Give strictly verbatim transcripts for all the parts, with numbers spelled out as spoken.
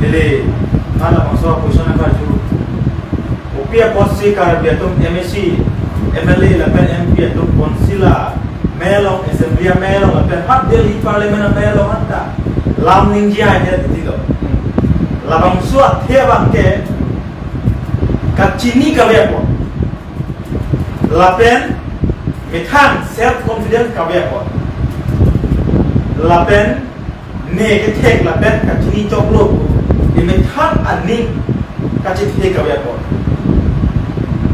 Neli hala bangso question akarju. Kopi apotsi Karbi atum M A C, M L A lapen M P atum council amei along, assembly amei along lapen ha Delhi parliament amei along anta lam ningje aja titi lo. Labangso athe abang ke kachini kave apot. Lapen methang self confidence kave apot. Lapen ne kethek lapen kachini choklo pu, ne methang aning kachethe kave apot.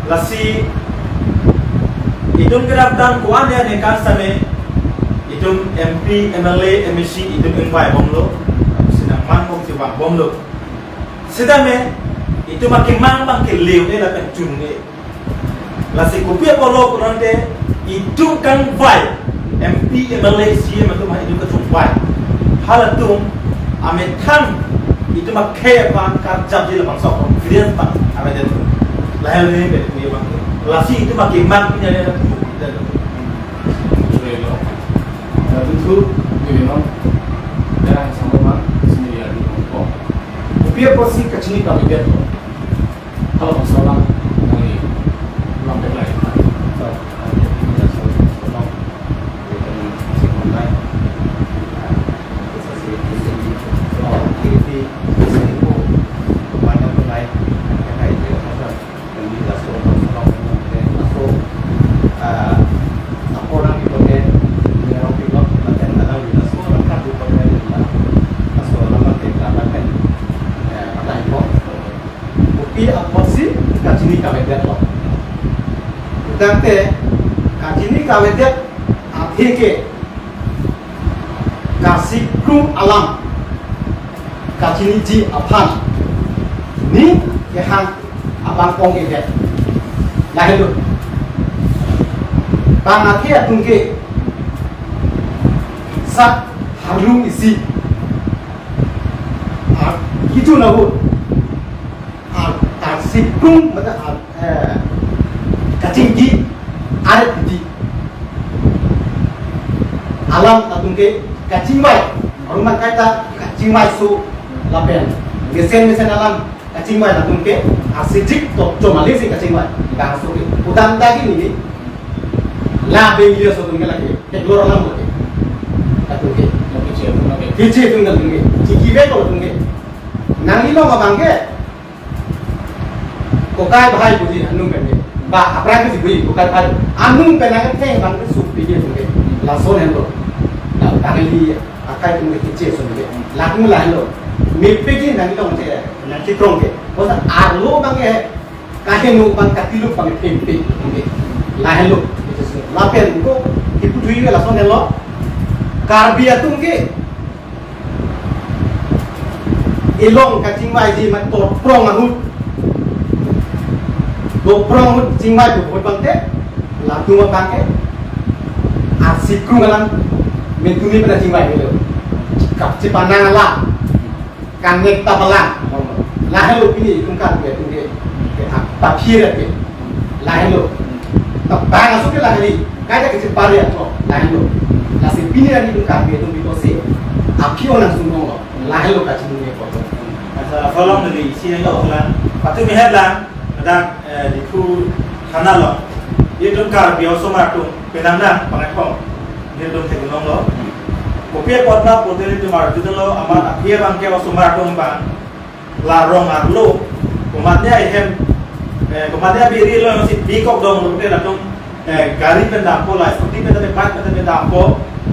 Lasi itum kedamtang ko-an ya ne kan same itum M P, M L A, M A C itum ingvai bomlo. Sinang man bom si vang bomlo. Sitame itum akemang abang ke leu ne lapen chun ne. Lasi kopi apotlo pulote itum kangvai M P, M L A, C E M atum ha itum kachongvai. Halatum amethang itum akhei aphan karjapji labangso confidence abang avedet. Lahai ne be itum abang. Lasi itum akemang punya ne. Tutu, tutu, no. Jarang sama man, sini ya di Hong Kong. Kopi apotsi kachini kavedet lo. Halo, salam. Kami lambat lagi. Kopi apotsi kachini kavedet lo. Tangte kachini kavedet athe ke kasikrung alam kachiniji aphan ne kehang abang ong-edet. Lahelo. Bang athe atum ke sak harlung isi. Ah, itu na bu. Ah, ah, sikrung mata, ah, eh, kachingki aret di alam atum ke kachingvai. Arum man kaita kachingvai so lapen mesen mesen alam kachingvai atum ke asijik to chomali si kachingvai. Bangso ke udam dagi ni la bengli aso atum ke lagi keklor alam ke atum ke. Kiche atum ke. Kiche atum ke. Chiki be ko atum ke. Nang ilo ma bang ke. Kokai bahai buji anung pen ke. Ba apra ke si buji kokai bahai. Anung pen ke theng bang ke sup piji atum ke. Lason henlo. La tangli akai atum ke kiche ason ke. Lakmu lahenlo. Mepik ke nangtong che, nangchikrong ke. Bosa arlo abang ke, kaheno abang, katiluk abang ke, pik, pik, pik. Lahelo. Lapen ko, ipu thui ke lason helo. Karbi atum ke, ilong kachingvaiji mat toprong ahut. Toprong ahut chingvai ahut abang ke, latum abang ke, arsi krung alam, metumi pada chingvai helo. Kap chepanang alam. Kanek ta balang. Lahelo pini itum Karbi atum ke. Ke ap-, paphir ke. Lahelo. Tabang aso ke laheli. Kaita ke chepari atlo. Lahelo. Lasi pini lagi itum Karbi atum bikosi. Aphi onang sumong lo. Lahelo kachinine koto. Asa kolom dari isi yang kau ulang. Patu mehet lang. Ladak, eh, Diphu thana lo. Itum Karbi osomar atum penang nang pangethong. Itum theklong lo. Kopi apot ma pote itum arjudun lo, amat aphi abang ke osomar atum abang. La rong arlo. Komatne ahem, eh, komatne abiri lo si bikok dong lo, kopi latum, eh, gari pen dampo la, scooty pen dampo, bike pen dampo.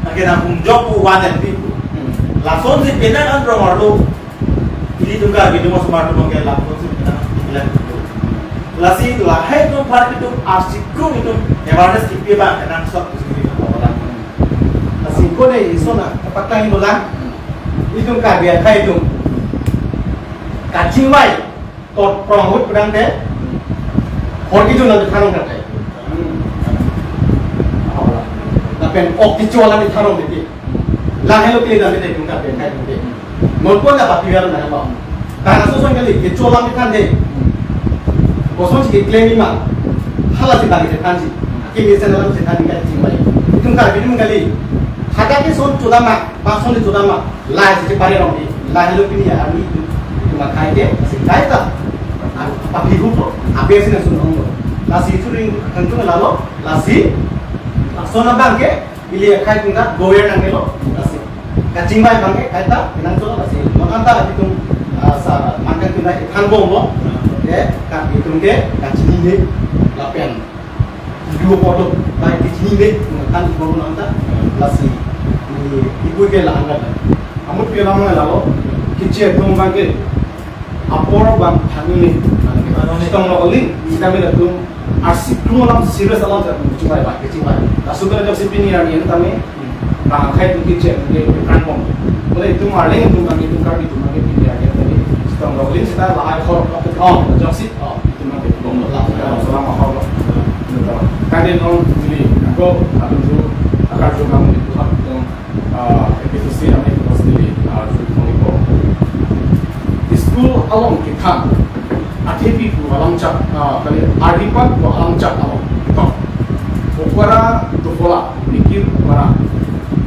Anke nang hungjok pu one M P pu. Hmm. Lason si penang an rong arlo. Ilitum Karbi atum osomar atum ke lapuson si penang bilang. Lasi lahai atum aphan itum arsi krung itum awareness kipi abang kenangsot pusi itum kapalang. Lasi kone isona kapatang itum lang. Itum Karbi akhai atum kachingvai toprong ahut pedang te. Hor itum nang thanong kate. Lapen ok kecho alam thanong titi. Lahelo ke dan titi itum Karbi akhai atum ke. Non pon na papi alam na ba. Bang aso ason kali, kecho alam than de. Kosonsi keklem ma. Hala si bang thanji. Ke mesen alam si than kachingvai. Itum Karbi atum kali. Hadak ke son cho dam ma, bang son cho dam ma. Lahai si pare rong di. Lahelo pini ya ami itum akhai ke, si kaita. Papi hupo. Ape si na sun ong lo. Lasi itum ring kantung lalo. Lasi. Lason abang ke. Ili akhai atum ta gover nangkelo, lasi. Kachingvai abang ke, kaita, pinang cholo lasi. Makanta itum, ah, sa, makan atum ta ithan bom lo, ke, ka itum ke, kachinine, lapen. Dua poto, bai kachinine, makan bom lo anta, lasi. Ini, ibu ke la angkat. Amut ke la angkat lalo, kiche atum abang ke, apor abang thanine, sitong lo oli, sitame latum, arsi krung alam serious alam sa chingvai ba, kachingvai. Laso ke jok si pini arni tame, bang akhai atum kiche, atum ke pran bom. Bole itum arleng atum kami itum Karbi atum kami pini arni tame, sitong lo oli sita lahai hor, oh, jok si, oh, itum kami bom lo, lah, salam hor lo. Kade non, jili, ako, atum tu, akar jo kami itu hak, ah, A P C C ami pasti, ah, jui kong ipo. School along kethan. Athepi pu alam chak, ah, kali Arhipat pu alam chak along. Tok. Okora Tofola, Mikir Okora.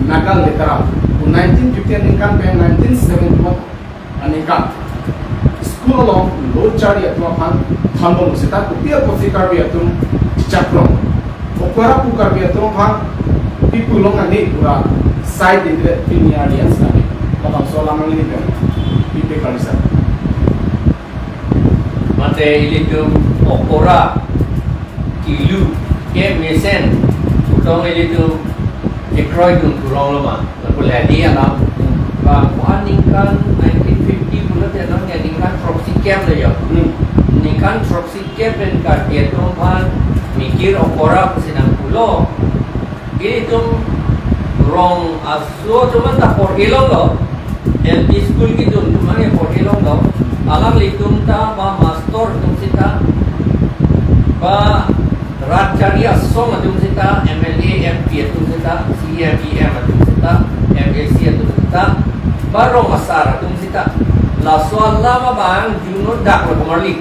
Naga Letara. Nineteen fifty aningkan pen nineteen seventy-one aningkan school along lo chari atum aphan thanbom seta kopi apotsi Karbi atum chakprong. Okora pu Karbi atum aphan pipu long ani pura side de pini audience nani. Labangso alam nangli pen pipe kalisa. Mate ilitum okora kilu ke mesen utong ilitum kekroi atum turong lo ma. Lapu ladi alam. Ba ko aningkan nineteen fifty pulote anam ke aningkan throksi kep lo ya. Hmm. Aningkan throksi kep pen Karbi atum aphan Mikir Okora pusi nangpulo. Ilitum rong aso atum ta porhelo lo. L P school kitum atum ke porhelo lo. Alanglitum ta ba master atum sita, ba rat chari asong atum sita, M L A, M P atum sita, C E M, E M atum sita, M A C atum sita, ba rong asar atum sita. Laso alam abang juno dak lo komarli.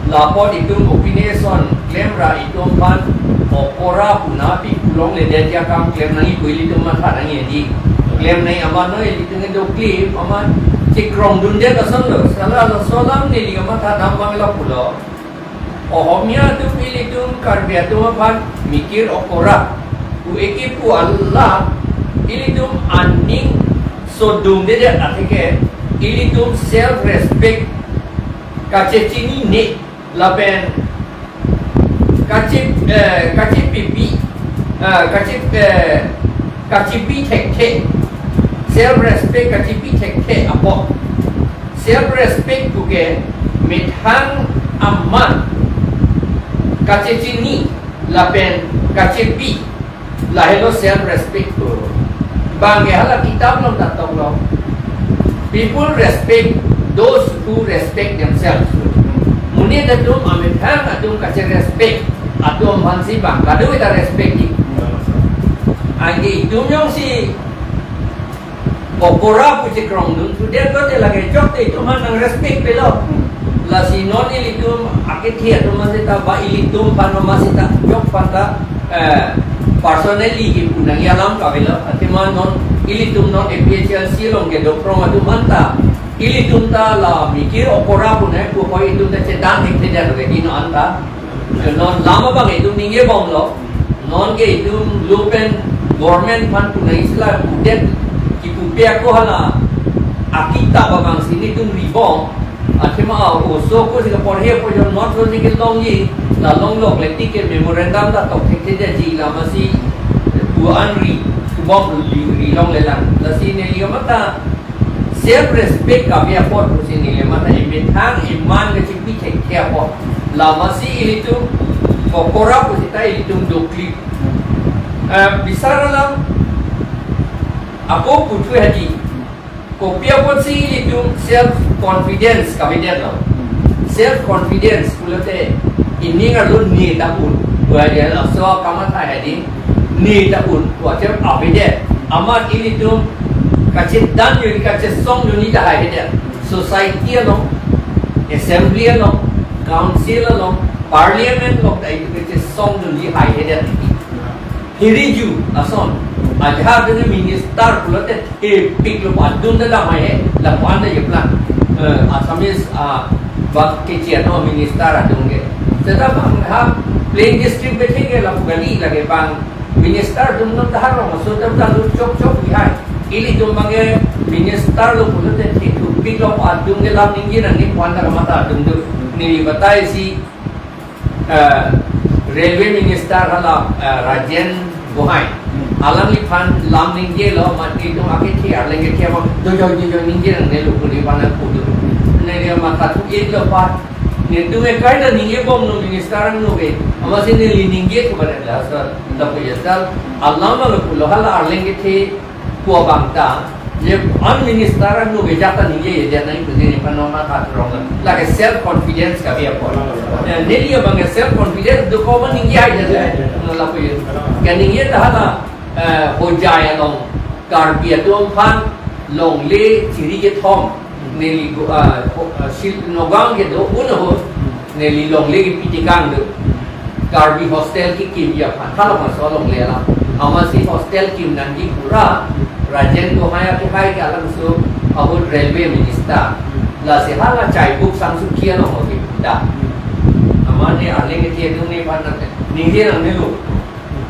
Lapot itum opinion klem ra itum aphan okora pu na pi pulongledet akam klem nangji pu ilitum matha nangji di. Klem nangji amat noi ilitum ke doklim amat chikrong dundet ason lo. Sala laso alam neli amatha dam abang lo pulo. Ohomia atum ilitum Karbi atum aphan Mikir Okora pu eki pu alam ilitum aning so dundedet atheke ilitum self respect kachechinine lapen kachi, eh, kachipipi, eh, kachi, eh, kachipi thekthe, self respect kachipi thekthe apot. Self respect puke methang amat kachechini lapen kachepi, lahelo self respect pu. Bang ke hala kitab along ta toklo. People respect those who respect themselves. Monit atum amethang atum kache-respect atum aphansi bang kadokave ta respect-ji. Anke itum jongsi pokora pu chekrongdun sudet lote lake chokte itum aphan nang-respect-pelo. Lasi non ilitum akethe atum aphan seta ba ilitum aphan ma seta chok aphan ta, eh, personally kipu nangji alam kavelo. Athema non ilitum non A P H L C along kedo krong atum aphan ta ilitum ta la mikir okora pu nangpu hoi itum ta chedan hekthedet lake non anta. Non lam abang itum ningjebomlo. Non ke itum lapen government aphan pu nangji sila pudet kipupe ako hala akitap abangsi nelitum ribom. Athema oso ako si kaporhe apo jon not lo ni kelongji, la longlok le tik ke memorandum ta tok thekthedetji, la masi pu an ri kubom ri, ri longlelang. Lasi neli amat ta self respect kave apot pusi neli amat ta emethang eman kachepi thekthe apot. La masi ilitum pokora pu seta ilitum dokli. Eh, bisar alam ako puthu hadi. Kopi apotsi ilitum self confidence kavedetlo. Self confidence pulote ining arlo ne ta un. Buaya laso kamatha hadi ne ta un. Wajar avedet. Amat ilitum kachedan juni kachesong juni ta haihedet. Society along, assembly along, council along, parliament along ta itum kachesong juni haihedet. Hiriju ason. Ajahak dene minister pulote thepiklo, adung dada mai he, lapu-an da jeplang. Eh, Assamese, ah, bak kechi ano minister adung ke. Seta bang ha plain district bethe ke lapu kali lake bang minister atum non ta harong aso tam ta lut chok chok bihai. Ilitum bang ke minister lo pulote thepiklo adung ke lam ningje nangji pu-an ta kamatha adung do. Neli batai si eh, railway minister hala, eh, Rajen Gohain. Hmm. Alangliphan lam ningjelo, mati itum akethe arleng kethe abang dojoi dojoi ningje nangnelo pu neliphan nangpudo. Neli amat ta thu-iklo pa. Netum ekai ta ningjebomlo minister angno ke. Amatsi neli ningje ke pada dasar. Lapu ya sal. Alam lo pulo hala arleng kethe pu abang ta, je an minister angno ke jata ningjeje nangji pusi nephan non matha rong. Lake self confidence kave apot. Eh, neli abang ke self confidence do ko ma ningje hai jata. Lapu ya. Ke ningje ta hala, eh, Hojai along Karbi atum aphan longle chiri kethom. Neli go, ah, ho-, ah, sil Nagaon kedo un ahut. Neli longle kepi tekang do. Karbi hostel kekim aphan. Hala maso longle alam. Amatsi hostel kim nangji pura Rajen Gohain akehai ke alangso ahut railway minister. Lasi hala Chaibuk Sangsukhi along oke da. Amat ne arleng kethe atum nephan nang ningje nangnelo.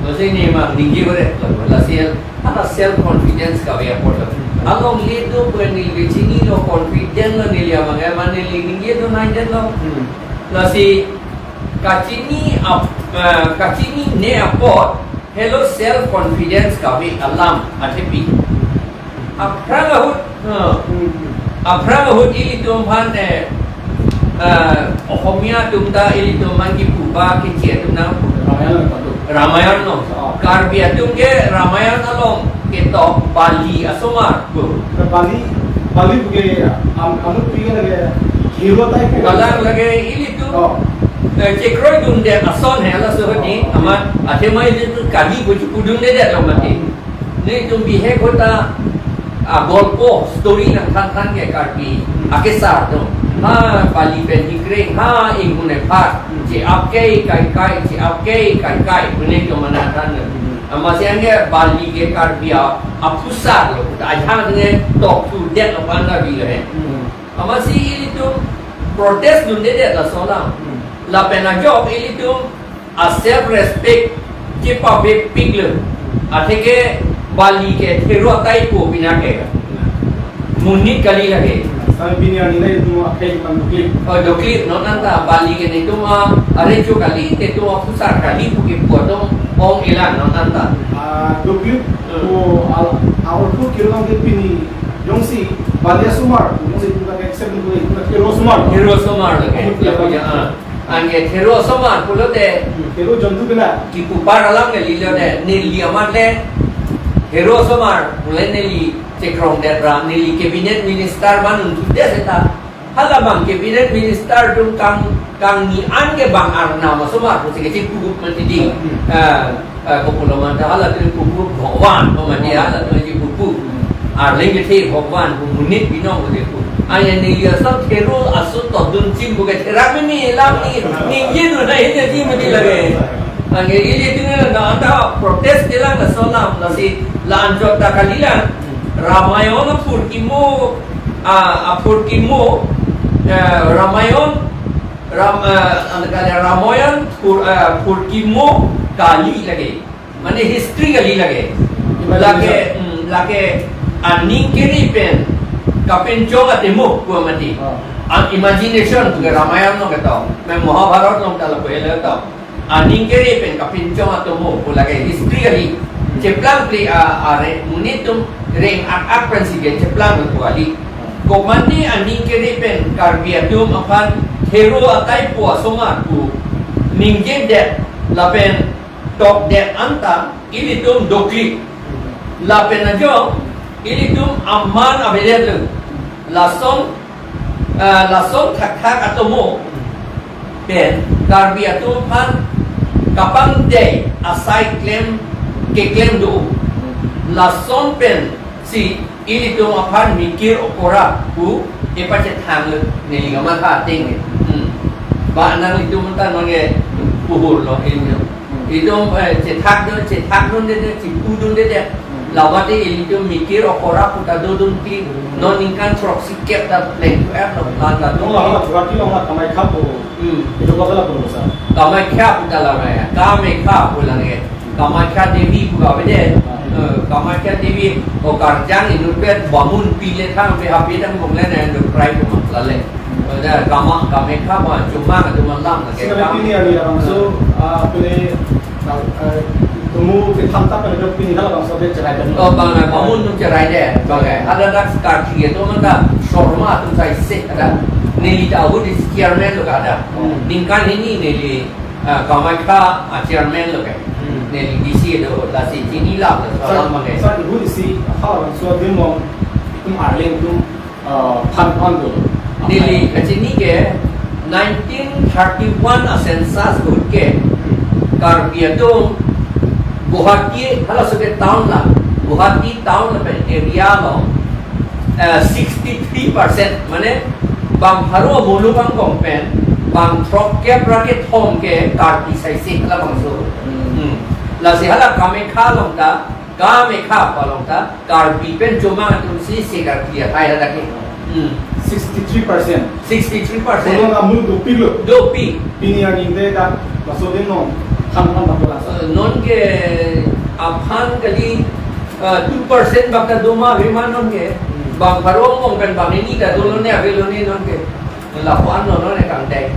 Lasi ne ma ningje bere. Lasi hala self confidence kave apot. Alongle do pu neli chinilo, confident lo neli abang ke, mane neli ningjedun nangjedetlo. Hmm. Lasi kachini ap-, eh, kachinine apot helo self confidence kave alam athepi. Aphrang ahut, eh, aphrang ahut ilitum aphan, eh, eh, Ohomia atum ta ilitum aphan kipu ba kechi atum nang Ramayan lo. Ramayan lo. Oh. Karbi atum ke Ramayan along ketok Bali asomar. Bali, Bali puke am, amut puke lake hero type ke. Kalang lake ilitum. Oh. Eh, chekroidunde ason he laso hadi, oh, amat athema ilitum kali pu chepudundedet lo mati. Netum bihek ahut ta, ah, golpo story nangthan than ke Karbi akesar atum. Ha Bali pen Hikreng, ha inghun ephat, che-apke kaikai, che-apke kaikai, pu netum manang than. Amatsi anke Bali ke Karbi a, aphusar lo, ta ajahak nge tok tu det lo pan Karbi lo he. Amatsi ilitum protest dundedet laso alam. Lapen ajok ilitum a self respect chepavepiklo. Atheke Bali ke thero atai po pina ke. Monit kali lake. Sampai pini ani nai itu akhai pang dokli. Oh, dokli, non anta Bali ke netum a, are cho kali, netum aphusar kali, puke pu atum ong-elang non anta. Ah, dokli, hmm, ko al, awal ko kilang ke pini, jongsi Bali asomar, jongsi kita ke accept Thero osomar. Thero osomar lake. Thero osomar. Ah. Anke Thero osomar pulote. Hmm, Thero jontu kena. Kipupar alam ke lilo de. Neli amat le Thero osomar pule neli chekrong det ra, neli cabinet minister man un tu de seta. Hala bang cabinet minister atum kang, kangni an ke bang arnam osomar pusi kechipugup mati di. Hmm. Ah, ah, kopulo manta halatum pupu Bhagwan, pamati halatum chipupu. Hmm. Arleng kethe Bhagwan, pu monit binong pusi pu. Aya neli asam Thero aso todun chim pu ke therak meme lam ni, ningje dun na hin ya chim mati lake. Anke ilitum la anta protest kelang laso alam, lasi la anchot ta kalilang. Ramayan aphurkimo, ah, aphurkimo, eh, Ramayan, Ram, eh, ano kali, Ramayan phur, eh, phurkimo kali lake. Mane history kali lake. Imagination. Lake, hmm, lake aning kere pen kapinchong atomo pu mati. Ah. An imagination pu ke Ramayan along ketok. Me Mahabharat along ta lapu ele ketok. Aning kere pen kapinchong atomo pu lake history kali. Hmm. Cheplang pli a, are monit atum reng ak ak pen si ke cheplang pu kali. Hmm. Komatne aning kere pen Karbi atum aphan Thero ataipo osomar pu ningje det lapen tok det anta ilitum dokli. Lapen ajo ilitum aman avedet lo. Lason, ah, lason thakthak atomo pen Karbi atum aphan kapangdei asai klem keklem do. Lason pensi ilitum aphan mikir okora pu epachethang lo neli kamatha ateng ke. Hmm. Ba nanglitum ta non ke puhur lo ilitum. Itum, eh, chethak dun, chethak dunde de, chipu dunde de. Hmm. Lawate ilitum mikir okora pu ta dodun ti. Hmm. Non ningkan throksi kep ta pleng tu app lo plan ta dun. Long la, long la, Guwahati long la, Kamakhya pu. Hmm. Itum kota lapu lo sa. Kamakhya pu ta la ya. Kamakhya pu lang ya. Kamakhya Devi pu ka bede. Hmm. Eh, Kamakhya Devi, o karjang inut bet bamun pile thang pe hape dang bong le na endo prai pu ma lale. Ada Kama, Kamakhya ma chuma ka chuma lam na ke. Sila kam. Pini ani labangso, ah, pini, ah, eh, tumu ke tham tap pada pini halabangso de cherai dan. Oh, bang, eh, bamun atum cherai de. Bang, eh, ada dak Karbi atum manta Sharma atum sai se ada. Neli ta ahut isi chairman lo ka ada. Hmm. Ningkan hini neli, ah, Kamakhya, ah, chairman lo ka. Hmm. Neli D C do, lasi chini lam, sir, salam bang, eh. Sir, ahut isi halabangso adim mong, itum arleng atum, uh, phan phan do. Neli kachini ke nineteen thirty-one a census ahut ke Karbi atum Guwahati halaso ke town la, Guwahati town lapen area along, uh, sixty-three percent, mane bang pharo muluk angbong pen bang throkkep ra kethom ke Karbi sai se halabangso. Hmm. Hmm. Lasi hala Kamakhya along ta Kamakhya pu along ta Karbi pen chomang atum si se Karbi athai hadak ke. Hmm. Sixty-three percent. Sixty-three percent. Kono amul dopik lo. Dopik. Pini arni te ta laso adim non phan phan bak lo sa. Eh, non ke aphan kali, eh, two percent bak ta doma ave ma non ke. Hmm. Bang pharo angbong pen bang hini ta dolo ne ave lo ne non ke. Lapu-an lo non ne kangdai.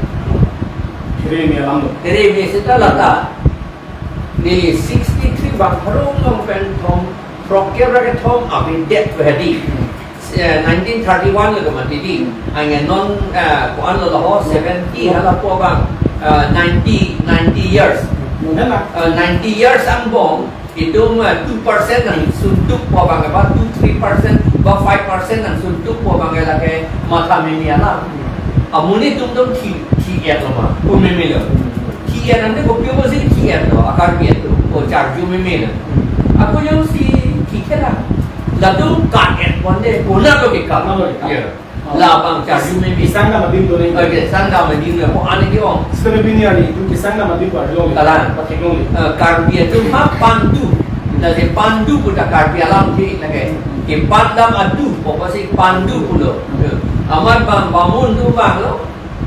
Kere me alam lo. Kere me seta lata. Neli sixty-three bang pharo angbong pen thom, throkkep ra kethom avedet pu hedi. Eh, nineteen thirty-one lo mati di. Anke non, eh, ko-an lo laho, seventy halapu abang, eh, ninety, ninety years. Mungkin lah. Eh, ninety years angbong, itum, eh, two percent nangsuntuk pu abang ke ba, two, three percent ba, five percent nangsuntuk pu abang ke lake matha meme alam. Amonit atum atum thi, thi-et lo ma, pu meme lo. Thi-et ante kopi apotsi thi-et lo, a Karbi atum, o charju meme lo. Ako jongsi thi-et la, latum kat-et ponte, konat lo kekat. Konat lo kekat. Ya. Oh. Labang charju meme. Kesang dam adim do nang. Oke, kesang dam adim lo, ko ane ke ong. Sekarang pini hari itu kesang dam adim pu arlo. Kalang. Pakai lo. Eh, Karbi atum ha pandu. Lasi pandu pu ta Karbi alam ke lake. Kepan dam adu, apotsi pandu pulo. Amat bang bamun atum vanglo.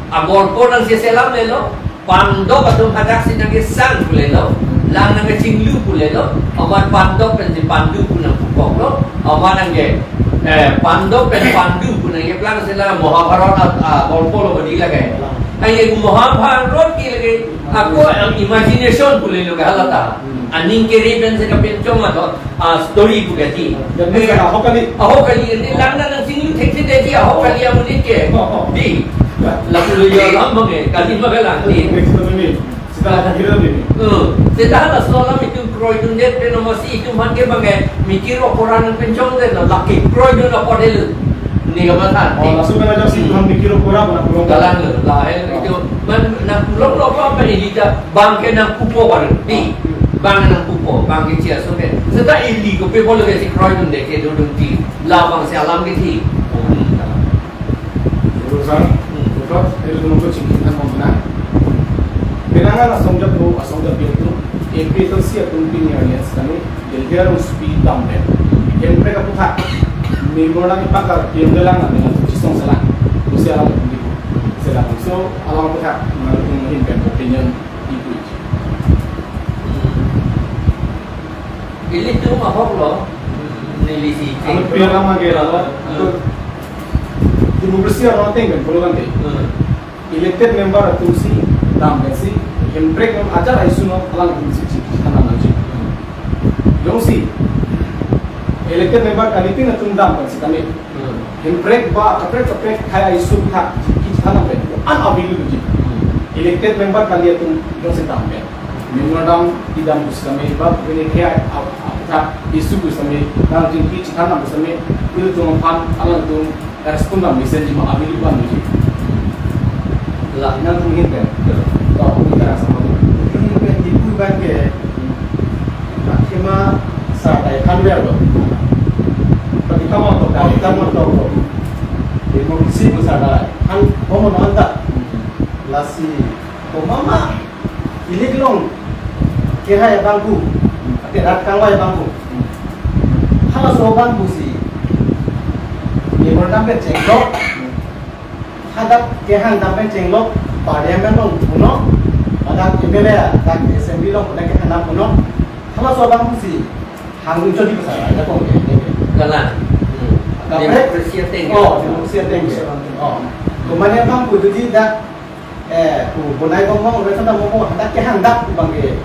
Agolpo nangselam lelo. Pandok atum hadak si nangkesang pu lelo. Lang nangkechinglu pu lelo. Amat pandok pensi pandu pu nangpukok lo. Amat nangke, eh, pandok pen pandu pu nangkeplang sela Mahabharat at, ah, golpo lo badi lake. Anke Mahabharat ke lake. Ako ang imagination pule lo kahalata. Hmm. Aning kere pen si kapinchong ato, ah, story pu kati. Dan ini kan ahok kali. Ahok kali, ini lang na nang singlu thek si dei, ahok kali amonit ke. Oh, oh. Di. Lapu lo yo alam bang eh, kali magalang di. Next to me. Sita akhirnya ini. Eh, sita laso alam itum kroidundet pen amatsi itum aphan ke bang eh, mikir okoran pinchongdet lo, lake kroidun apot del. Ni kamatha. Oh, langsung kan aja si Tuhan mikir okoran, mana pulang. Galang lo, lahel itu. Man, nangpulonglo apa ini ta bang ke nangpupo baru. Di, bang nangpupo, bang ke chia so ke. Seta ili kopi bolo ke si kroidundet ke dodun ti. Labang si alam ke ti. Terus, ah, Hmm. terus, itu nunggu cingkitan mau menang. Kenangan asong jago, asong jago itu, A P H L C atum pini alliance kami, Delhi arong speed dam deh. Hemprek aputhak, memorandum ipakar, piang gelang, dengan chisong selang. Usia alam itu, selang. So, alam aputhak, menurut mungkin opinion itu. Ilitum ahok lo, neli si. Anu piang lama ke lalo. Hmm. Democracy arong ateng kan, polo kan te. Hmm. Elected member atum si dam pensi, Hemprek non ajar aisuno alang atum si chingki than nangji. Hmm. Jongsi elected member kalitin atum dam pensi kami. Hmm. Hemprek ba kaprek kaprek akhai aisu thak chingki than nang pen. An avilu ji. Hmm. Elected member kali atum jongsi dam pen. Memorandum idam pusitame ba kene ke ap-, ap-, thak isu pusitame, nang chingki than nang pusitame, ilitum aphan alangtum respond dam mesen jima avilu ban ji. La nangtum hin pen. Ya. To, kita rasa mau. Nangtum hin pen ipu ban ke, akhema sa dai khan ver lo. Pati kamo to, pati kamo to. Democracy mo sa dai khan, komo no anta. Lasi, komo ma, ilik long, kehai abangphu, ate rat kangvai abangphu. Halaso abangphu si, memorandum pen chenglok, hadak kehang dam pen chenglok, parliament along puno, hadak M L A, dak assembly along puno kehang dam puno. Halaso abangphu si, hang jodi pasar, ada kong ke, ke, ke. Kalang. Hmm. Kaprek? Democracy ateng. Oh, democracy ateng. Oh. Komatne abangphu jodi dak, eh, pu bonai bongbong, resa ta bongbong, hadak kehang dak abang ke.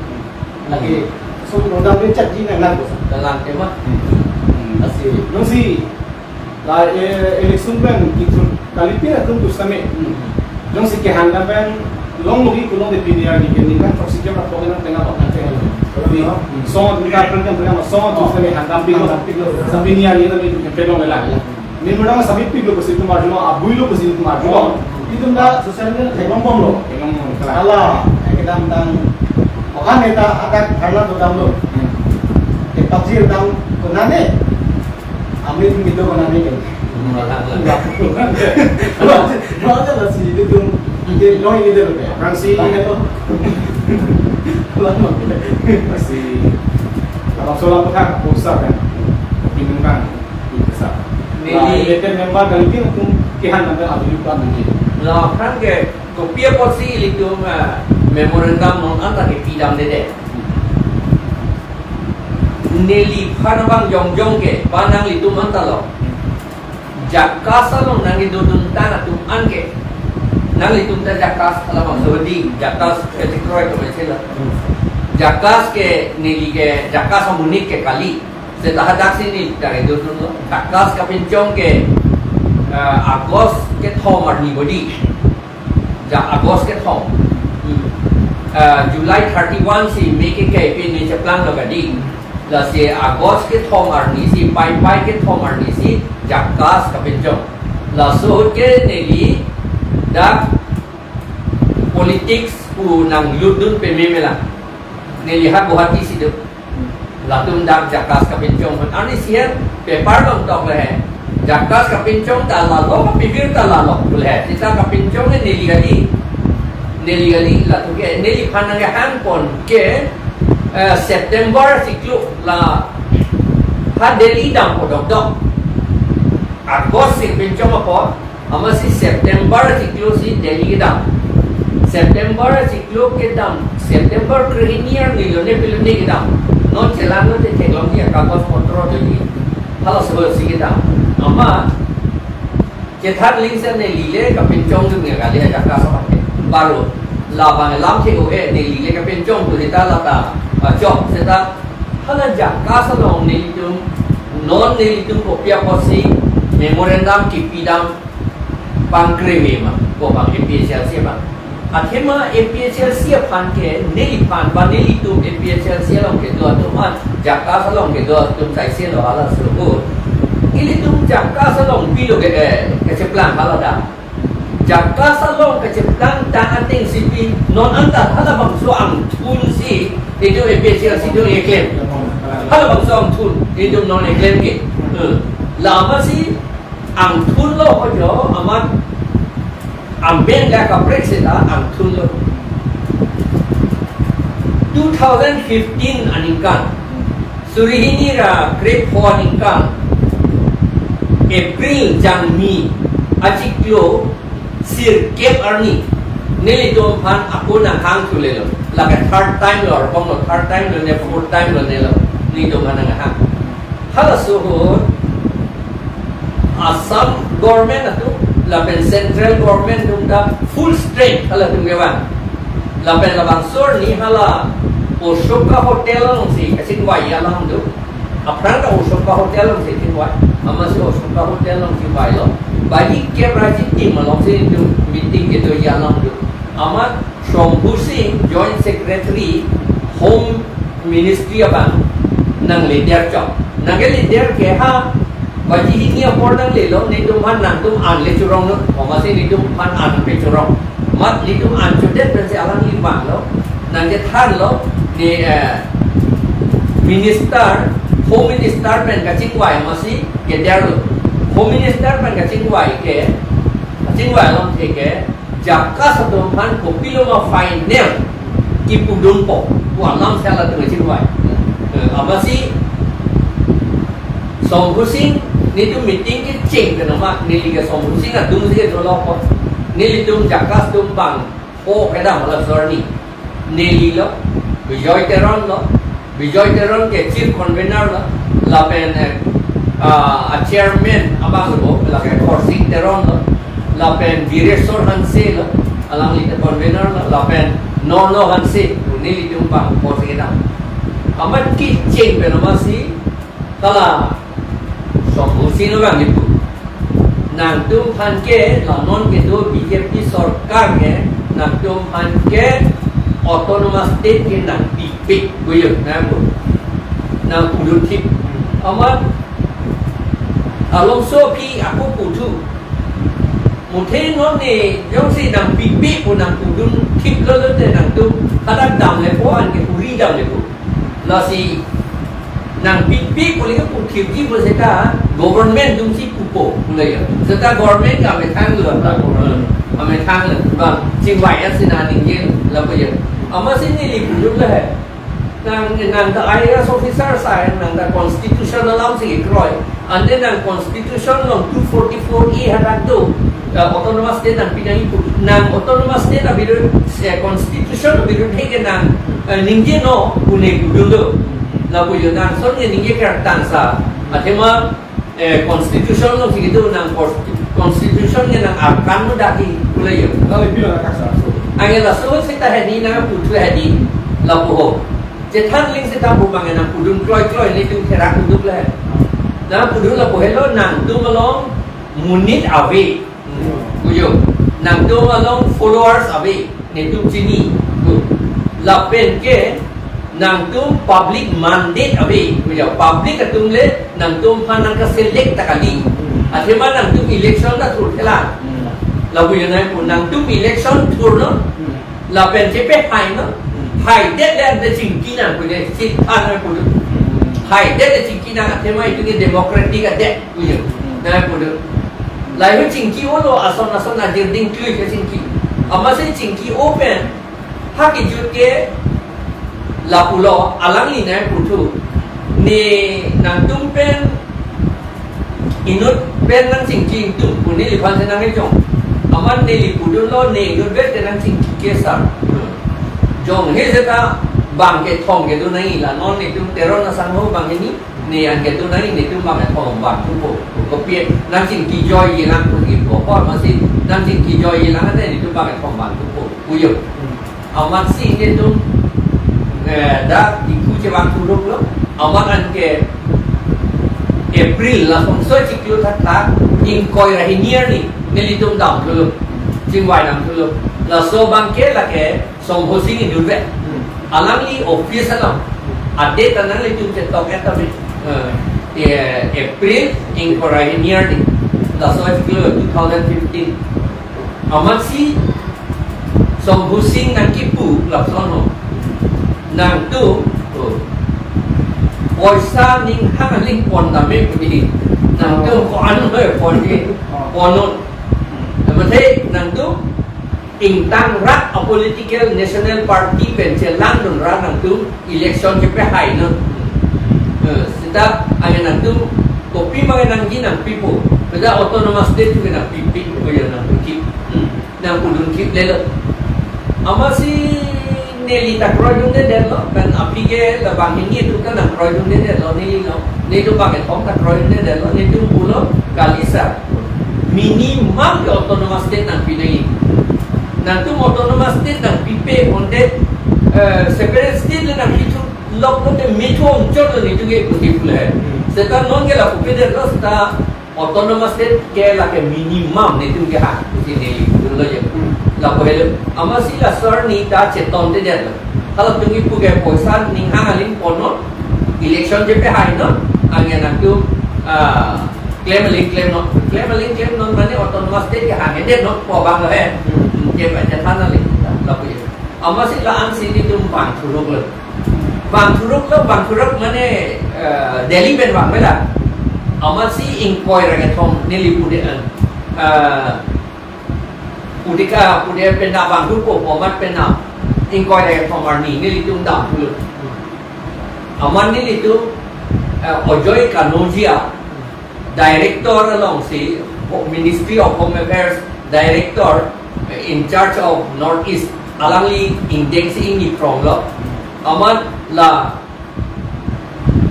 Lagi, Hmm. so, bongbong dak becak ji nang nang bosan. Kalang tema. Hmm. Asi. Jongsi, la, eh, election pen, itu, kalitin atum pusitame. Hmm. Jongsi kehang dam pen, long logi kulong de pini arni ke, ningkan throksi ke, pok nang tengah, pok nang tengah. Di, Hmm. song, ningkan pen, kan, tengah, song, Oh. pusitame hang dam pik lo. Hang dam pik lo. Sa pini arni, tapi, pelong lela. Memorandum sabit pik lo pusi itum arjulo, abui lo pusi itum arjulo. Itum ta social media theklong bomlo. Theklong bomlo, kalang. Hala, ekdam tang, okan neta atak dharna dodamlo. Hmm. Ke pajir tang konane, amit mito konane ke. Hmm, kalang. Lo, lo aja lasi itum, ke lo ini dulu ya. Orang si. Tang itu. Lo, lo. Si, kalau soal apa kan, pusat kan, bingung kan. Neli. Nah, elected member kalitin atum kehang nang avilu ban ji. Lo aphrang ke kopi apotsi ilitum, ah, memorandum non anta ke pidam dede. Neliphan abang jongjong ke, ba nanglitum anta lo. JACAS along nangkedodun tang atum an ke. Nanglitum ta JACAS alam aso di, JACAS ke tikroi to mesela. JACAS ke neli ke, JACAS amonit ke kali. Seta hadak si neli ta kedodunlo. JACAS kapinchong ke, eh, August kethom arni bodi. Ja August kethom. Hmm. Eh, July thirty-one si me ke kai pin ni cheplang lo kadi. Lasi August kethom arni si, pai pai kethom arni si, JACAS kapinchong. Laso ahut ke neli dak politics pu nanglutdun peme mela. Neli ha Guwahati si do. Latum dak JACAS kapinchong pon. Arni si he paper along tok le he. JACAS kapinchong ta lalo, kapibir ta lalo. Pule he. Sita kapinchong he neli kali. Neli kali latum ke, neliphan nangkehang pon ke, eh, September siklo la ha Delhi dampo dokdok. August si pinchong apot, amatsi September siklo si Delhi kedam. September siklo kedam, September krehini arni lo ne pilo ne kedam. Non chelang lo te theklong dia kagoj potro Delhi. Halaso si kedam. Amat, chethak ling si neli le kapinchongdun ya kali ha JACAS aphan ke. Baru. Labang lamthe o-e, neli le kapen chong tu seta lata, ah, chok seta, hala JACAS along nelitum, non nelitum kopi apotsi memorandum kipidam pangkreve ma, ko bang A P H L C bang. Athema A P H L C aphan ke, neliphan ba nelitum A P H L C along kedo atum an, JACAS along kedo atum kaise lo hala suku. Ilitum JACAS along pilo ke, eh, kacheplang hala da. JACAS along kacheplang ta ateng sipi non anta halabangso angthun si itum A P H L C itum eklem. Halabangso angthun itum non eklem ke. Eh, lama si angthun lo ho jo amat amen la kaprek seta angthun lo. Two thousand fifteen aningkan, suri hini ra krepho aningkan, April jangmi achiklo sirkep arni, nelitum aphan ako nanghang thulelo. Lake third time lo, arpong lo, third time lo ne, fourth time lo ne lo, nelitum aphan nanghang. Halaso ahut Assam government atum lapen central government atum ta full strength halatum kevan. Lapen labangso arni hala Ashoka Hotel alongsi kachingvai alam do. Aphrang ta Ashoka Hotel alongsi chingvai. Amatsi Ashoka Hotel alongsi vailo. Bagi kep ra chitim alongsi itum meeting kedoji alam do. Amat Shambhu Singh, Joint Secretary, Home Ministry abang nangleader chok. Nangke leader ke ha, baji hini apor nanglelo, netum aphan nangtum an le chorong lo, amatsi netum aphan an pe chorong. Mat netum an chodet pensi alangli vanglo, nangkethanlo, ne, eh, Minister, Home Minister pen kachingvai amatsi keader lo. Home Minister pen kachingvai ke, kachingvai along the ke, JACAS atum aphan kopilo ma final kipudunpo pu alam si halatum kachingvai. Eh, amatsi Shambhu Singh netum meeting kecheng ke nama neli ke Shambhu Singh adungsi kedolo ko. Nelitum JACAS atum bangpho kedam halaso arni. Neli lo, Bijoy Teron lo, Bijoy Teron ke chief convener lo, lapen, eh, ah, a chairman abang lo, lake Khorsing Teron lo, lapen Bireswar Hanse lo, alangli ta convener lo, lapen Nono Hanse, nelitum bangpho si kedam. Amat kecheng pen amatsi, hala Shambhu Singh abang ipu. Nangtum aphan ke, la non kedo B J P sorkar ke, nangtum aphan ke autonomous state ke nangpipe, kuyo, nangpu. Nangpudun thip. Amat, alongsi aphi ako puthu. Muthe non ne, jongsi nangpipe pu nangpudun thip lo lote nangtum, hadak damlepo anke huri damlepo. Lasi nangpipe pu le puthipji pu seta government atumsi pupo pu le ya. Seta government ke amethang lo, amethang lo. Bang, chingvai ya si nangning je lapu ya. Amatsi neli pudun le he. Nang, nang ta I A S officer sai, nang ta constitution alam si kroi. Ante nang constitution along two forty-four A hadak do, eh, autonomous state nangpi nangji pu. Nang autonomous state abirut, eh, constitution abirut he ke nang, eh, ningje non pu ne pudun do. Lapu yo nang ason ke ningje kertang sa. Athema, eh, constitution alongsi kedo nang cons-, constitution ke nang arkan muda di pu le yo. Lalu bilang kaksa so. Anke laso seta hedi nangputhu hedi lapu ho. Chethan ling seta pu bang nangpudun kloi kloi netum therak kuduk le. Nangpudun lapu helo nangtum along monit ave. Kuyo. Nangtum along followers ave. Netum chini. Ku. Lapen ke nangtum public mandate ave. Kuyo. Public atum le nangtum aphan nangkaselect ta kali. Athema nangtum election ta thurthelang. Lapu yo nangpu nangtum election thurlo. Lapen chepe hai no. Hmm. Haidet le ante chingki nang pu ne, chingki nang pu. Hmm. Haidet le chingki nang athema itum ke democratic adet pu yo. Hmm. Nang pu. Lahai chingki-o lo ason ason ajirding klui ke chingki. Amatsi chingki-o pen ha kejut ke lapulo alangli nangputhu. Ne nangtum pen inut pen nangchingki ingtung pu neliphan si nangkejong. Amat neli pudunlo ne inut vet ke nangchingki ke sar. Jong he seta bang kethom kedo nangji la non netum Teron asangho bang hini ne an kedo nangji netum bang kethom bang thupo. Kopi nangchingki joijelang pu kipu apor amatsi nangchingki joijelang ante netum bang kethom bang thupo. Kuyo. Amatsi nelitum, eh, dak Diphu chevang thuruk lo. Amat anke April la ponsoi chiklo thakthak ingkoi ra hini arni nelitum dam thulo. Chingvai dam thulo. Laso abangke lake Shambhu Sing Endur ave. Hmm. Alangli office along. Hmm. Adate nanglitum chetok et tame. Eh, eh, April ingkoi ra hini arni. Laso chiklo two thousand fifteen. Amatsi Shambhu Sing nangkipu lapuson ho. Nangtum, oh, poisa ning hang aling pon tame pu di. Nangtum ko-an hoi pon di, ponnon. Amatsi nangtum ingtang rat a-political national party pen chelangdun ra nangtum election chepehai non. Eh, seta anke nangtum kopi ma ke nangji nangpipo. Pada autonomous state ke nangpipo, ko ya nangtum kip. Hmm. Nangpudun kip lelo. Amatsi neli ta kroidunde detlo, kan aphi ke labang hini atum ta nangkroidunde detlo neli lo. Nelitum bangkethom ta kroidunde detlo, nelitum pulo kali sir. Minimum ke autonomous state nangpi nangji. Nangtum autonomous state nangpipe ponte, eh, separate state le nangpithu lok ponte mithu ongchot lo nelitum ke puti pule. Hmm. Seta non ke lapu pede lo seta autonomous state ke lake minimum nelitum kehang pusi neli dunlo je. Hmm. Lapu helo. Amatsi laso arni ta chetonte detlo. Halatum kipu ke poisa ning hang aling ponnon, election chepehai non, anke nangtum, ah, klem aling klemnon. Klem aling klemnon mane autonomous state kehang edet non pu abang lo he. Hmm. Ke pa chethan aling lapu je. Amatsi la-ansi nelitum vang thuruk lo. Vang thuruk lo, vang thuruk mane, eh, Delhi pen vang mela. Amatsi ingkoi ra kethom neli pude an. Eh, pudika, pude penap vang thupo, amat penap. Ingkoi ra kethom arni nelitum dam thulo. Amat nelitum, eh, Ajoy Kanodia, Director alongsi, Ministry of Home Affairs Director, eh, in charge of North East, alangli ingdengsi ingni prong lo. Amat la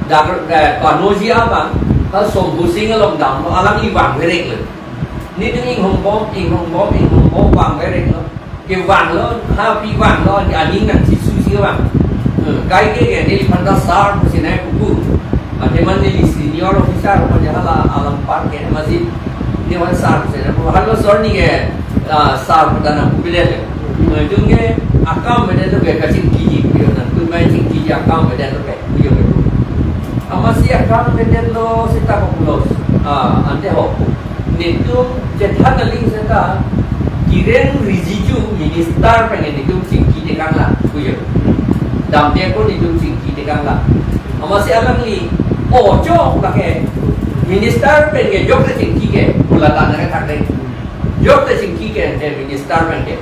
Doctor, eh, Kanodia abang, ha Shambhu Sing along damlo, alangli vangverek lo. Nelitum inghongbom, inghongbom, inghongbom vangverek lo. Kevanglo, ha pi vanglo, aning nangchisusi vang. Eh, kaike ke, neliphan ta sir pusi nangpupu. Ateman neli senior officer, mane hala alam parke, amatsi nelivan sir pusi nangpupu. Halaso arni ke, ah, sir pu ta nangpupe det. Eh, itum ke akam beda tu ke kachingkiji pu yo nangtum mai chingkiji akam beda tu ke. Iyo, iyo. Amatsi akam beda lo seta ko pulos. Ah, ante ho. Nelitum chethan aling seta Kiren Rijiju minister pen nelitum chingki tekang la, kuyo. Damde ko nelitum chingki tekang la. Amatsi alangli, o chok lake minister pen ke jok le chingki ke, pula tana ke thak de. Jok le chingki ke, ante minister pen ke.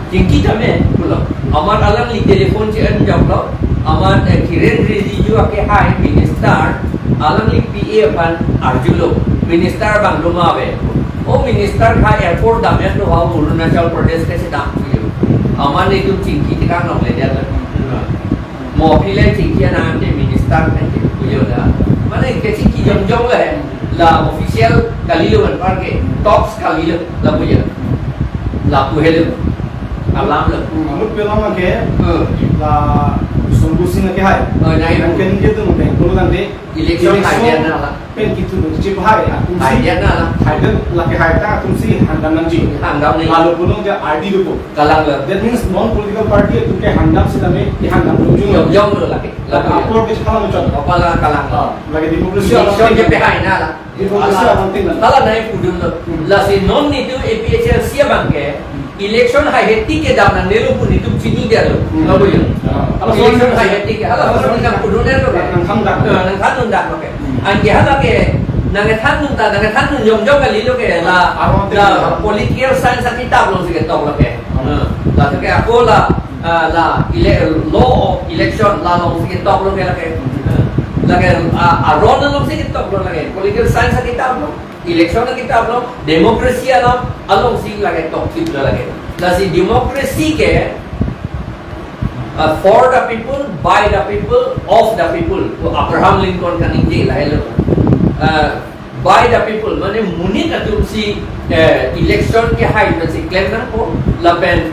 Chingki tame pulo. Amat alangli telephone che-en joklo. Amat, eh, Kiren Rijiju akehai minister, alangli P A aphan arjulo. Minister bang doma ave. O minister ha airport damya to ha Arunachal Pradesh ke sedang puyo. Amat nelitum chingki tekang longle dia lo. Mo pile chingki anang ante minister pen ke puyo da. Mane ke chingki jongjong le. La official kalilo anparke, talks kalilo, lapu ya. Lapu helo. Alam lo. Hmm, amut pelang ke, hmm, la Shambhu Sing akehai. Oh, nai. Yang ken dia tu mungkin, kalau nanti election, election hai dia na la. Pen kitu chip hai, atumsi hai dia na la. Hai dia la kehai ta atumsi hangdam nangji. Hangdam nangji. Lalu punong dia R D lupo. Kalang lo. That means non political party atum ke hangdam sitame, di hangdam lo jung lo. Jung lo lake. Lapu ya. Apor ke salah muncul. Apor la kalang lo. Ah, lagi demokrasi. Election alam ke pehai na la. Demokrasi alam tinggal. Hala nai pudun lo. Hmm. Lasi non nelitum A P H L C abang ke, hmm, election hai heti ke dam nangnelo pu nelitum chini dia lo. Hmm. Lapu ya. Ah, hala election hai heti ke, hala hala soal nang pudun lo. Nang than dak. Eh, nang than dak lo ke. Hmm. Anke hala ke, nang than ta, nang than jongjong kalilo ke, la, aron la tinggal. Political science akitap alongsi ketok lo ke. Hmm. Eh, la ke ako la, ah, la ele-, law of election la alongsi ketok lo ke lake. Hmm. Eh, lake, ah, aron alongsi ketok lo lake. Political science akitap lo, election akitap lo, democracy alam alongsi lake tokthip lo lake. Lasi democracy ke, ah, for the people, by the people, of the people. To Abraham Lincoln kaningje lahelo. Ah, by the people, mane monit atumsi, eh, election kehai pensi klem nangpo, lapen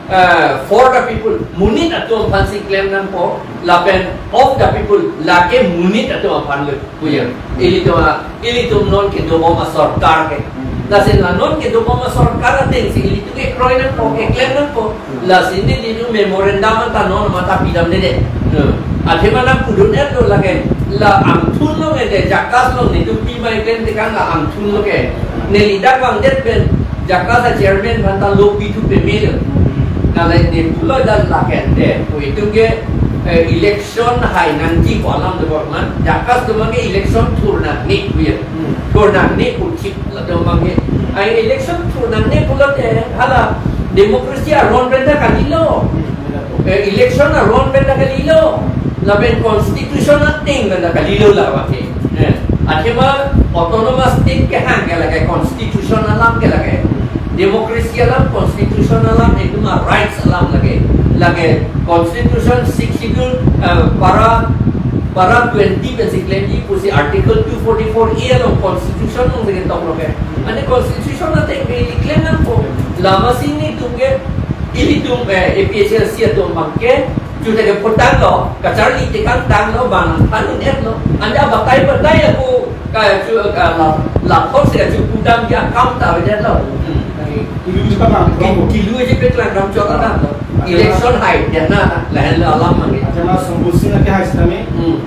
Uh, for the people, monit atum aphansi klem nangpo, lapen of the people, lake monit atum aphan lo, puya. Hmm. Ilitum a, ilitum non kedobom asorkar ke. Hmm. Lasi la non kedobom asorkar atengsi ilitum kekroi nangpo, keklem nangpo. Hmm. Lasi nelitum memorandum anta non mata pidamde de. Hmm. Athema nangpudun-etlo lake, la angthun lo nge de, JACAS along nelitum pima klem tekang la angthun lo ke. Neli dak vangdet pen JACAS a chairman aphanta lo pithu pemelo. Nalai ne pulo dan laken de. Pu itum ke, eh, election hai nangji pu alam dobor man. JACAS atum ke election thur nangne puya. Hmm. Thur nangne pu chip latum abang ke. Ai election thur nangne pulote hala democracy aron pen ta kalilo. Hmm. Eh, election aron pen ta kalilo. Lapen constitution ateng pen ta kalilo la abang ke. Eh, athema autonomous state kehang ke lake, constitution alam ke lake, democracy alam, constitution alam, etum a rights alam lake, lake constitution six schedule, eh, para, para twenty pensi klemji pusi article two forty-four A along constitution along segen tok lo ke. Ane constitution ateng ke ili klem nangpo. Lamasi nelitum ke, ilitum, eh, A P H L C atum abang ke, chute ke putanglo, kacharli tekang tanglo, bang thanun-etlo. Anda batai batai ako, ka chu, ka la, la thok se chu pudam ya kam ta vedetlo. Hmm. Kilu ji paklang, ki-, kilu ji paklang ram chot tanglo. Election hai, ya na, lahenlo alam mane. Athema Sombul Sing ake hai sitame. Hmm.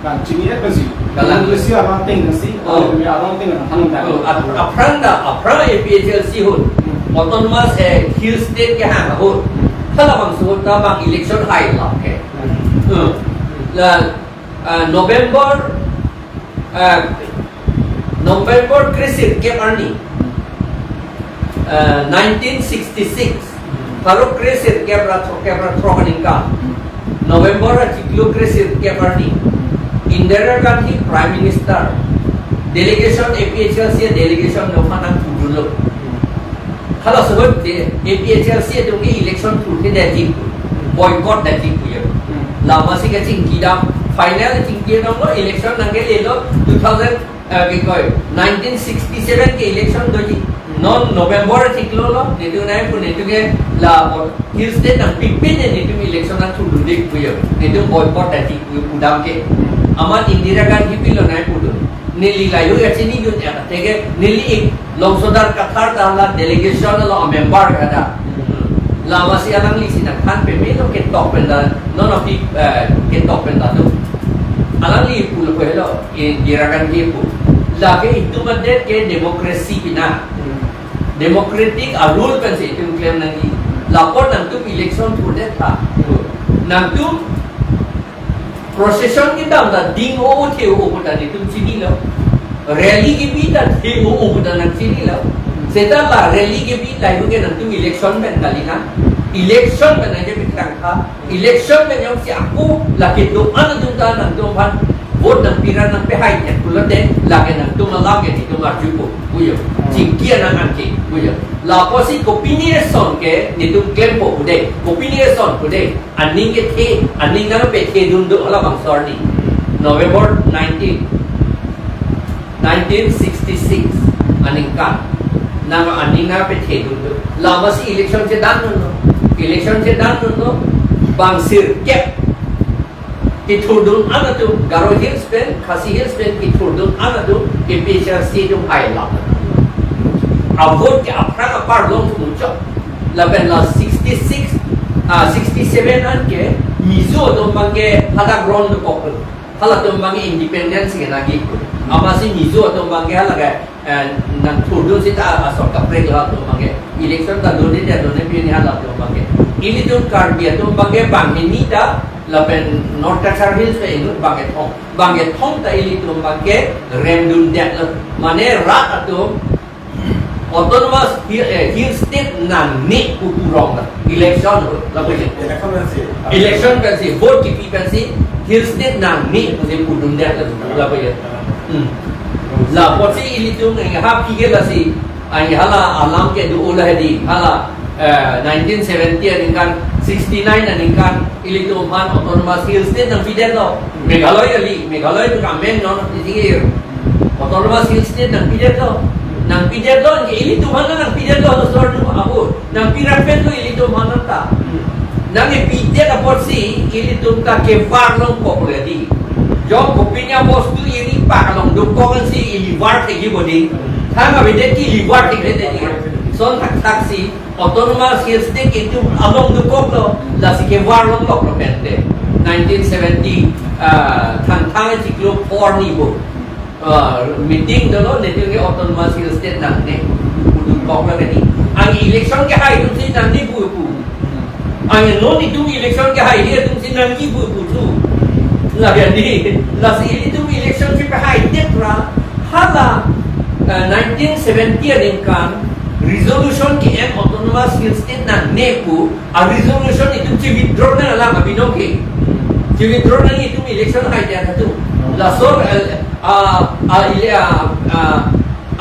Kan chini ya pensi. Kalang. Kan lesi aron ateng nasi, Oh. aron ateng nang thanun tang. Oh, ap-, aphrang ta, aphrang A P H L C ahut. Hmm. Autonomous, eh, Hill State kehang ahut. Hmm. Halabangso ahut ta bang election hai lo ke. Hmm. Hmm. La, ah, November, ah, November kre sirkep arni, ah, nineteen sixty-six, pharo kre sirkep ra throkkep ra throk aningkan, November achiklo kre sirkep arni, Indira Gandhi Prime Minister, delegation, A P H L C delegation nangphan nangpudunlo. Halaso ahut te A P H L C atum ke election thurthedetji, boycott detji puya. Hmm. Lamasi kachingki dam, final chingki damlo, election nangkelelo two thousand, eh, kikoi, nineteen sixty-seven ke election doji. Non November achiklo lo, nelitum nangpu, nelitum ke la Hill State nangpipin ne nelitum election nangthurdunde puya. Nelitum boycott detji puya pudam ke. Amat Indira Gandhi pilo nangpudun. Neli layo ya chinidun ya, teke neli ik Longsodar Kathar ta la delegation along member kada. Lamasi alanglisi nangthan pemelo ketok pen ta, non aphi, eh, ketok pen ta tu. Alangli pulo ko helo, Indira Gandhi pu. Lake itum adet ke democracy pina. Democratic a rule pensi itum klem nangji. Lapot nangtum election thurdet tha. Nangtum procession kedam ta ding-o-o the-o-o pu ta nelitum chinilo. Rally kebi ta the-o-o pu ta nang chinilo. Seta la rally kebi lahai ke nangtum election pen kali na. Election pen nangkepi tangka. Election pen jongsi ako lake do-an atum ta nangtum aphan vote nangpi ra nangpehai ya pulote lake nangtum alam ke nelitum arjupo. Puyo. Chingki anang anke. Puyo. Lapusi kopine ason ke nelitum klempo pu de. Kopine ason pu de. Aning kethe, aning nangpethedun do halabangso arni. November nineteen, nineteen sixty-six aningkan. Nang aning nangpethedun do. Lamasi election chedanlo. Election chedanlo. Bang sirkep kethurdun an atum, Garo Hills pen, Khasi Hills pen kethurdun an atum, A P H L C atum hai la. A vote ke aphrang apar long muchot. Lapen la sixty-six, ah, sixty-seven an ke Mizo atum abang ke hadak ron dokok. Halatum abang ke independence ke nagi. Amatsi Mizo atum abang ke hala ke, eh, nangthurdun seta asor kaprek halatum abang ke. Election ta done dia done pini halatum abang ke. Ilitum Karbi atum abang ke banghini ta lapen North Cachar Hills ke inut bang kethom. Bang kethom ta ilitum abang ke remdundetlo. Mane rat atum Autonomous Hill, eh, Hill State nangne pu purong ta. Election lo, lapu je. Election pensi. Election pensi, vote kipi pensi, Hill State nangne pusi pudundetlo, lapu je. Hmm. Lapusi ilitum, eh, ha phi ke lasi, ai hala alam kedo-o lahai di, hala, eh, nineteen seventy aningkan, sixty-nine aningkan, ilitum aphan Autonomous Hill State nangpidetlo. Meghalaya kali, Meghalaya atum amen non, isi ke Autonomous Hill State nangpidetlo. Nangpidetlo, ilitum aphan nangpidetlo, lo sor tu abu. Nangpi ra pen tu ilitum aphan ta. Nangkepidet apotsi ilitum ta kevar longkok le di. Jo kopinya bostu iri pak along dokok ansi ilivar thekji bodi. Thang avedet ke ilivar thekji bodi. Lason thakthaksi Autonomous Hill State itum along dokoklo, lasi kevar longkoklo pente. Nineteen seventy, ah, Thangthang chiklo four ni bo. Ah, meeting dolo, netum ke Autonomous Hill State nangne pu dokoklo kedi. Ang election kehai atumsi nangne pu pu. Ang non itum election kehai atumsi nangji pu pu tu. Lagi di, lasi itum election si pehaidet ra, hala, eh, nineteen seventy aningkan resolution ke-en Autonomous Hill State nangne pu, a resolution itum chi-withdraw nanglang abinong ke. Chi-withdraw nang itum election haidet atum. Lason, eh, ah, ah, ile, ah, ah,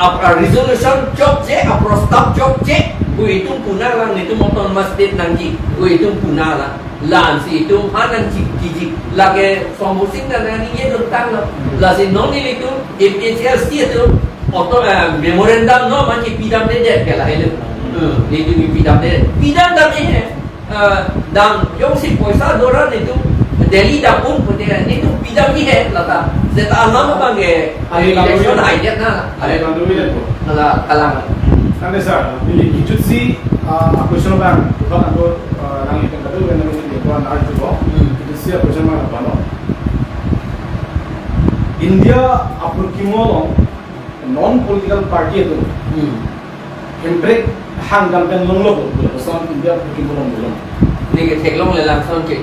a, a resolution chokche, a prostab chokche, pu itum pu nanglang, itum Autonomous State nangji, pu itum pu nanglang. Lansi itum ha nangji, jiji, lake Sombo Sing nangji ye dun tanglo. Lasi non ilitum, A P H L C atum, auto, eh, memorandum no manji pidamdedet ke lahelo. Hmm, itum pidamde, pidam dam he. Eh, dam jongsi poisa doran itum Delhi dam un pute itum pidamji he lata. Seta alam abang ke, ali lalu election ya. Haidet na. Ali lalu ya, Bu. Ala, alam. Ante sir, ili kejutsi, ah, a question abang, bukan aku, ah, nangli tengkadu, kan nangli tengkadu, an arju ko. Hmm. Kejutsi a question abang apa no? India apor kimo along non political party atum. Hmm. Hemprek hang dam pen longlok lo, lason India apor kimo along longlok. Neke theklonglelang lason ke.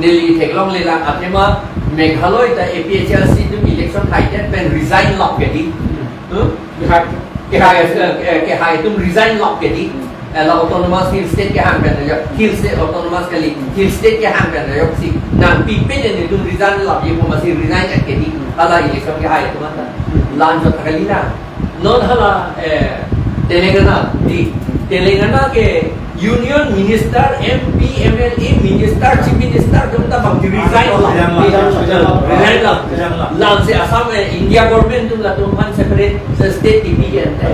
Neli theklonglelang athema Meghalaya ta A P H L C atum election haidet pen resign lok kedi. Hmm? Kehai. Kehai, eh, kehai atum resign lok kedi. Hmm. Eh, la Autonomous Hill State kehang pen, ya, Hill State Autonomous kali, Hill State kehang pen, ya, si nangpipe ne itum resign lok, ye pu masi resign kedi. Hala election kehai atum anta. Lanjut kali na. Non hala, eh, Telangana, di Telangana ke Union Minister, M P, M L A, Minister, Chief Minister, atum ta bang resign lok. Resign lok. Resign lok. Resign lok. Lansi Assam, eh, India government atum latum aphan separate state ipi ante.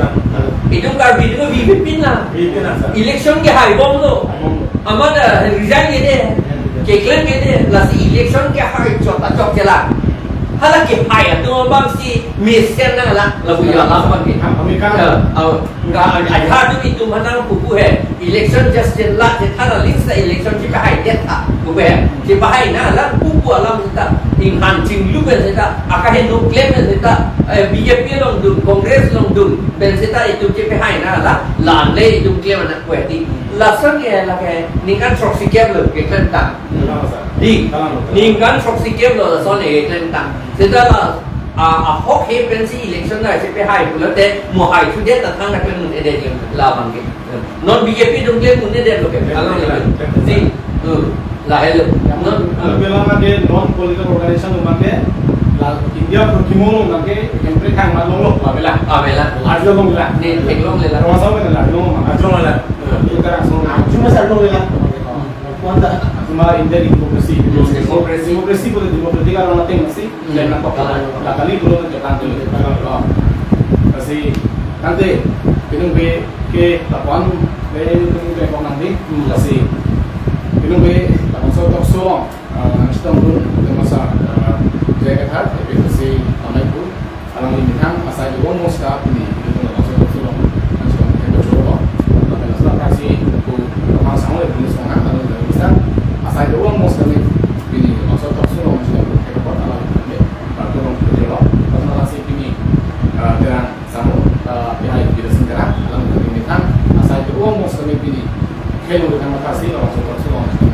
Itum Karbi atum V P P na. V P P na, sir. Election kehai bomlo. Hai bomlo. Amat, eh, resign kede. Keklem kede, lasi election kehai chot ta chokchelang. Hala kehai atum abangsi mesen nanglang, lapu ya alam abang ke. Kami kan. Ya, au, nggak ada aja atum itum manang pupu he. Election just chelak, chethan aling sa election si pehaidet tha, pupu he. Si pehai nanglang pupu alam seta, inghan chinglu pen seta, akaheno klem pen seta, eh, B J P along dun, Congress along dun, pen seta itum si pehai nanglang, la-an le itum klem anak kueti. Lason ke lake ningkan throksi kep lo keklem tang. Kalang, sir. Di, kalang, sir. Ningkan throksi kep lo lason ke keklem tang. Seta la, a, ahok he pensi election na si pehai pulote mo hai chudet ta thang na klem un-edet labang ke. Non B J P atum klem un-edet lo ke. Kalang lo ke. Di, hmm, lahelo. Non, ah. Hala abang ke non political organization abang ke, la India apor kimo along abang ke, Hemprek hang ma longlok, labela. Labela. Arjulong la. Ne theklonglelang. Rumah sama la, arjulong ma. Arjulong la. Hmm. Itu kan langsung. Cuma satu la. Kuanta. Cuma India di demokrasi. Hmm, demokrasi. Demokrasi pun demokrasi kan orang penting masih. Hmm. Dan apa, kalang, la kali dulu na Japan dulu. Kalang. Oh. Masih, nanti, minum be, ke, lapuan, be, minum be, kok nanti. Hmm. Masih. Minum be, lapuan so, tok so. Ah, nangchetongdun, athema sa, ah, J I Kathar, A P H L C amei pu, alangli methang asai do-ong mos ta pini, pini pun langsung langsung nangchetong ke betul lo. Tapi langsung praksi pu, langsung le pini song hang, lalu dari bisa asai do-ong mos kami pini, langsung langsung nangchetong ke report alangli, ya, langsung betul lo. Langsung nasi pini, ah, terang Samo, eh, pihak kita sendiri, alam kami methang, asai do-ong mos kami pini. Khelo dengan makasi, langsung langsung langsung